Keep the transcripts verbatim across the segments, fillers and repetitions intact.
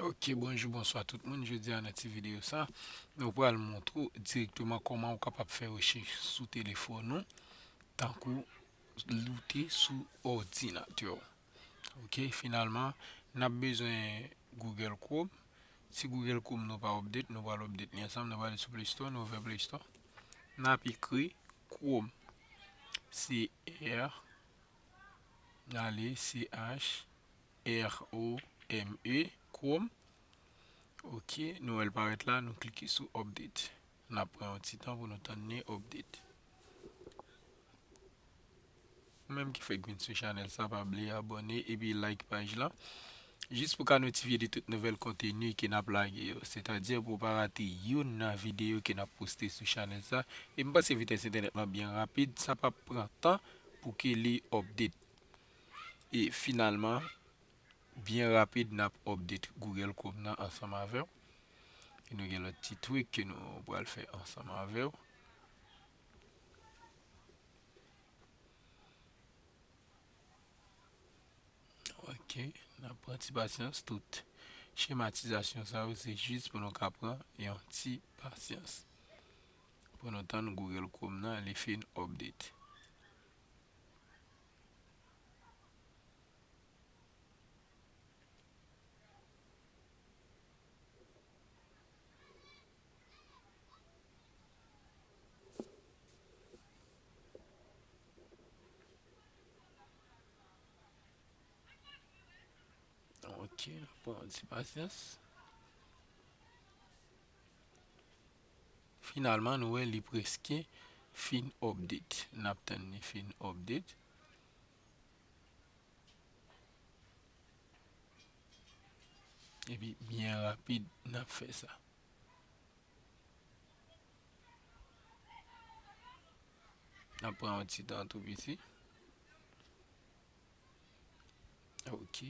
Ok, bonjou, bonswa tout moun. Jodi a nan ti videyo sa, nou pral montre w dirèkteman kòman ou kapab fè rechèch sou telefòn ou, tankou ou te sou òdinatè w. Ok, finalman, n ap bezwen Google Chrome. Si Google Chrome nou pa update, nou pral update li ansanm, nou prale sou Play Store, nou ouvè Play Store. N ap ekri Chrome. C R, ale, C H R O M E, Chrome. Ok, nou wè l parèt la, nou klike sou update. N ap pran yon ti tan pou nou tann li update. Ou menm ki fèk vin sou chanèl sa, pa bliye abòne epi like paj la. Jis pou ka notifye de tout nouvèl konteni ke n ap lage yo. Sètadi pou w pa rate youn nan videyo ke n ap poste sou chanèl sa. E m panse vitès entènèt lan byen rapid, sa p ap pran tan pou ke li update. E finalman, byen rapid, n ap update Google Chrome nan ansanm avè w. E nou gen lòt ti trik ke nou pral fè ansanm avè w. Ok, n ap pran ti pasyans. Tout chematizasyon sa yo, se jis pou nou ka pran yon ti pasyans. Pou nou tann Google Chrome nan, li fin update. Ok, n ap pran yon ti pasyans. Finalman, nou wè li prèske fin update. N ap tann li fin update. Epi, byen rapid, n ap fè sa. N ap pran yon ti tan tou piti. Ok.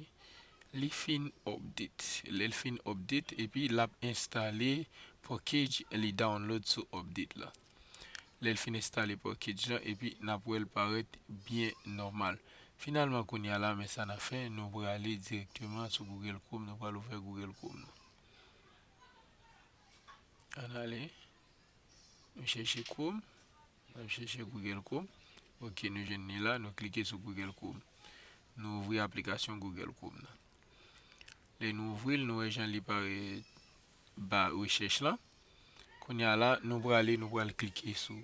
Li fin update. Lè l fin update, epi l ap enstale package li download sou update la. Lè l fin enstale package lan, epi n ap wè l parèt byen nòmal. Finalman, kounye a la, men sa n ap fè, nou prale dirèkteman sou Google Chrome, nou pral ouvè Google Chrome nou. Ann ale. Nou chèche Chrome. N ap chèche Google Chrome. Ok, nou jwenn li la, nou klike sou Google Chrome. Nou ouvri aplikasyon Google Chrome nan. Lè nou ouvri l, nou wè jan li parèt ba rechèch lan. Kounye a la, nou prale, nou pral klike sou.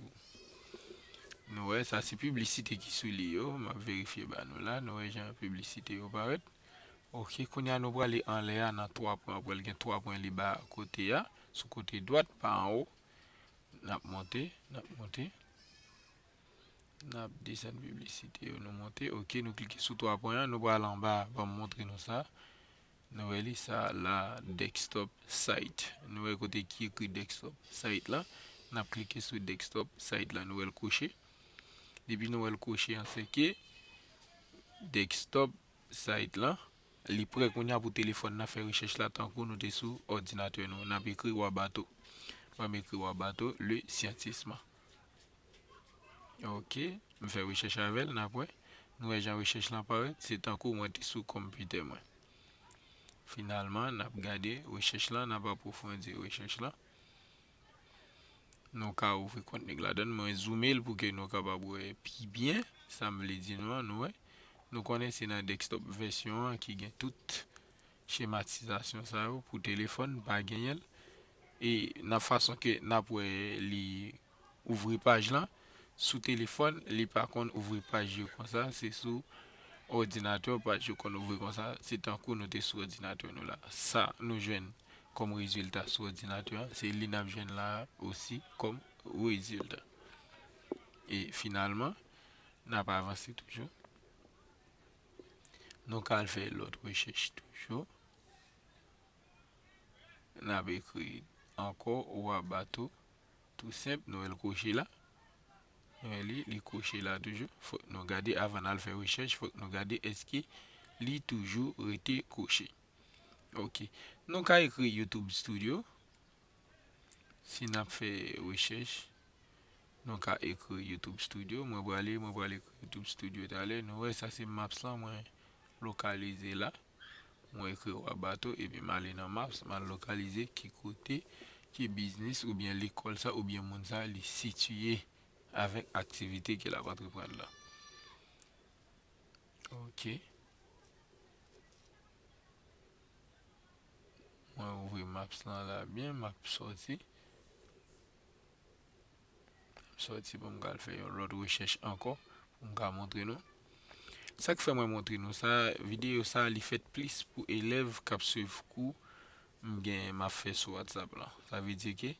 Nou wè, sa se piblisite ki sou li yo. M ap verifye ba nou la. Nou wè jan piblisite yo parèt. Ok, kounye a nou prale anlè a nan twa pwen. Ou pral gen twa pwen li ba kote a, sou kote dwat, pa anwo. N ap monte, n ap monte. N ap desann piblisite yo, nou monte. Ok, nou klike sou twa pwen an, nou pral anba, ban m montre nou sa. Nou wè li, sa la, desktop site. Nou wè kote ki ekri desktop site la. N ap klike sou desktop site la, nou wè l koche. Depi nou wè l koche an sèke, desktop site lan, li prè kounye a pou telefòn nan fè rechèch la tankou nou te sou òdinatè nou. N ap ekri Wabato. Ban m ekri Wabato, le scientisme. Ok, m fè rechèch avè l, n ap wè. Nou wè jan rechèch lan parèt, se tankou mwen te sou konpitè mwen. Finalman, n ap gade rechèch lan, n ap apwofondi rechèch lan. Nou ka ouvri kont nèg ladann, mwen zoome l pou ke nou kapab wè pi byen sa m vle di nou an, nou wè. Nou konnen se nan desktop vèsyon an ki gen tout chematizasyon sa yo pou telefòn, pa genyen l. E nan fason ke n ap wè li ouvri paj lan, sou telefòn, li pa konn ouvri paj yo konsa, se sou òdinatè paj yo konn ouvri konsa, se tankou nou te sou òdinatè nou la. Sa nou jwenn kòm rezilta sou òdinatè an, se li n ap jwenn la a osi kòm rezilta. E finalman, n ap avanse toujou. Nou ka al fè lòt rechèch toujou. N ap ekri ankò Wabato, tou senp, nou wè l koche la. Nou wè li, li koche la toujou. Fòk nou gade, avan n al fè rechèch, fòk nou gade èske li toujou rete koche. Ok. Nou ka ekri YouTube Studio. Si n ap fè rechèch, nou ka ekri YouTube Studio. Mwen prale, mwen prale ekri YouTube Studio talè. Nou wè, sa se maps lan, mwen lokalize la. Mwen ekri Wabato, epi m ale nan Maps, m al lokalize ki kote, ki biznis oubyen lekòl sa, oubyen moun sa, li sitiye avèk aktivite ke l ap antreprann la. Ok. Mwen ouvri Maps lan la byen, m ap sòti. M sòti pou m ka al fè yon lòt rechèch ankò, pou m ka montre nou. Sa k fè mwen montre nou sa, videyo sa, li fèt plis pou elèv k ap swiv kou m gen, m ap fè sou WhatsApp la. Sa vle di ke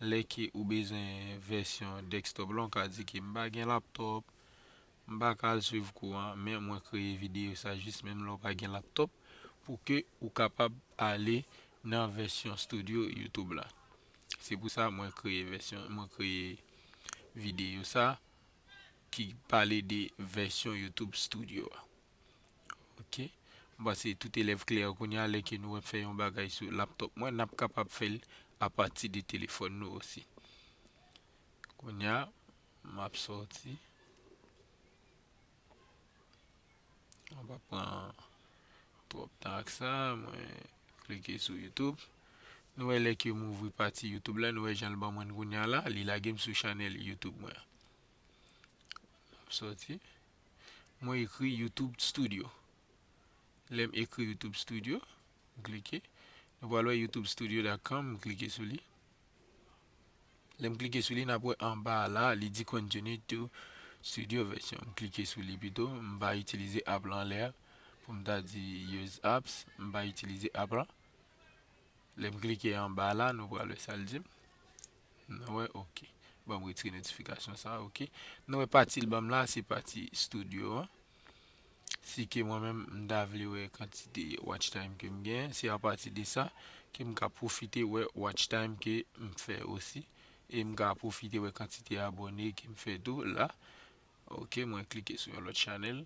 lè ke ou bezwen vèsyon desktop la, ou ka di ke m pa gen laptop, m pa ka al swiv kou an, men mwen kreye videyo sa jis menm lè w pa gen laptop, pou ke ou kapab ale nan vèsyon studio YouTube la. Se pou sa mwen kreye vèsyon, mwen kreye videyo sa ki pale de vèsyon YouTube Studio a. Ok. M panse tout elèv klè kounye a, lè ke nou wè m fè yon bagay sou laptop mwen, n ap kapab fè l apati de telefòn nou osi. Kounye a, m ap sòti. Mwen pa pran twòp tan ak sa, mwen klike sou YouTube. Nou wè lè ke m ouvri pati YouTube la, nou wè jan l ban mwen kounye a la, li lage m sou chanèl YouTube mwen. M ap sòti. Mwen ekri YouTube Studio. Lè m ekri YouTube Studio, m klike. Nou pral wè youtube studio dot com, m klike sou li. Lè m klike sou li, n ap wè anba a la, li di continue to studio version. M klike sou li pito, m pa itilize app lan anlè a. Pou m ta di use apps, m pa itilize app lan. Lè m klike anba la, nou pral wè sa l di m. Nou wè, ok. Ban m retire notifikasyon sa, ok. Nou wè pati l ban m la, se pati studio an. Si ke mwen menm, m ta vle wè kantite watch time ke m gen, se apati de sa ke m ka pwofite wè watch time ke m fè osi. E m ka pwofite wè kantite abòne ke m fè tou la. Ok, mwen klike sou yon lòt chanèl.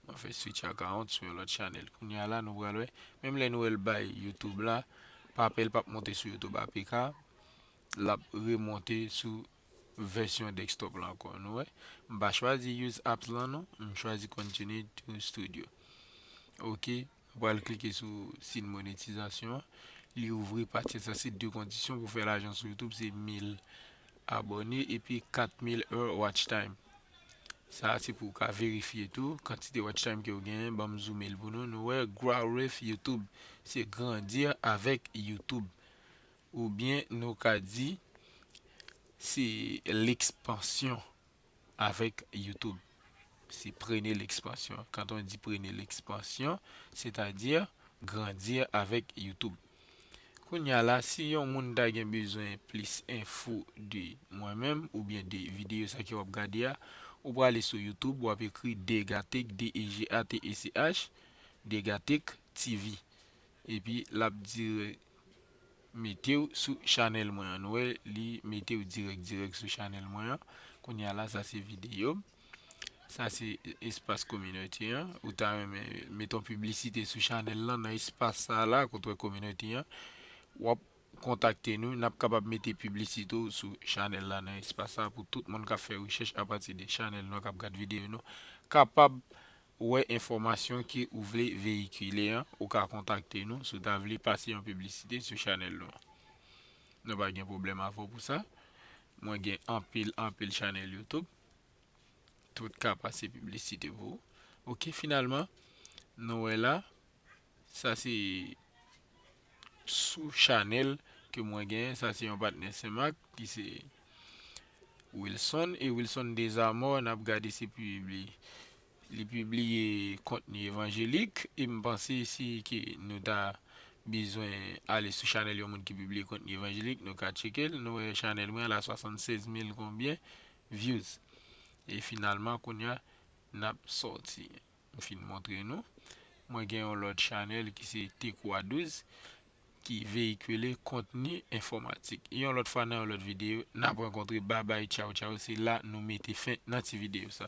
Mwen fè switch account sou yon lòt chanèl. Kounye a la, nou pral wè. Menm lè nou wè l bay YouTube la, pa pè l p ap monte sou YouTube A P K. L ap remonte sou vèsyon desktop la ankò. Nou wè, m pa chwazi use apps lan non, m chwazi continue to studio. Ok, m pral klike sou siy monetizasyon an. Li ouvri pati sa, se de kondisyon pou fè lajan sou YouTube, se mil abòne epi kat mil è watch time. Sa se pou w ka verifye tou kantite watch time ke w genyen. Ban m zoome l pou nou. Nou wè, grow with YouTube, se grandir avec YouTube. Oubyen nou ka di se l'expansion avec YouTube. Se prenez l'expansion. Quand on dit prenez l'expansion, c'est-à-dire grandir avec YouTube. Kounye a la, si yon moun ta gen bezwen plis enfo de mwen menm oubyen de videyo sa ke w ap gade a, ou prale sou YouTube, w ap ekri Degatech, D E G A T E C H, Degatech T V. Epi l ap dirèk mete w sou chanèl mwen an. Nou wè, li mete w dirèk dirèk sou chanèl mwen an. Kounye a la, sa se videyo m. Sa se espas community an. Ou ta renmen mete yon piblisite sou chanèl lan, nan espas sa la, kote w wè community an, w ap kontakte nou. N ap kapab mete piblisite w sou chanèl la nan espas sa pou tout moun k ap fè rechèch apati de chanèl nou an, k ap gade videyo nou, kapab wè enfòmasyon ke ou vle veyikile an, ou ka kontakte nou si w ta vle pase yon piblisite sou chanèl nou an. Nou pa gen pwoblèm avè w pou sa. Mwen gen anpil, anpil chanèl YouTube. Tout ka pase piblisite pou ou. Ok, finalman, nou wè la, sa se sou chanèl ke mwen genyen. Sa se yon patnè Senmak ki se Wilson. E Wilson Desamò, n ap gade se pibli-, li pibliye kontni evanjelik. E m panse si ke nou ta bezwen ale sou chanèl yon moun ki pibliye kontni evanjelik, nou ka tcheke l. Nou wè chanèl mwen la, swasannsèz mil konbyen views. E finalman, kounye a, n ap sòti. M fin montre nou. Mwen gen yon lòt chanèl ki se Tekwa douz ki veyikile kontni enfòmatik. Yon lòt fwa nan yon lòt videyo, n ap rankontre. Babay, tchaw, tchaw. Se la nou mete fen nan ti videyo sa.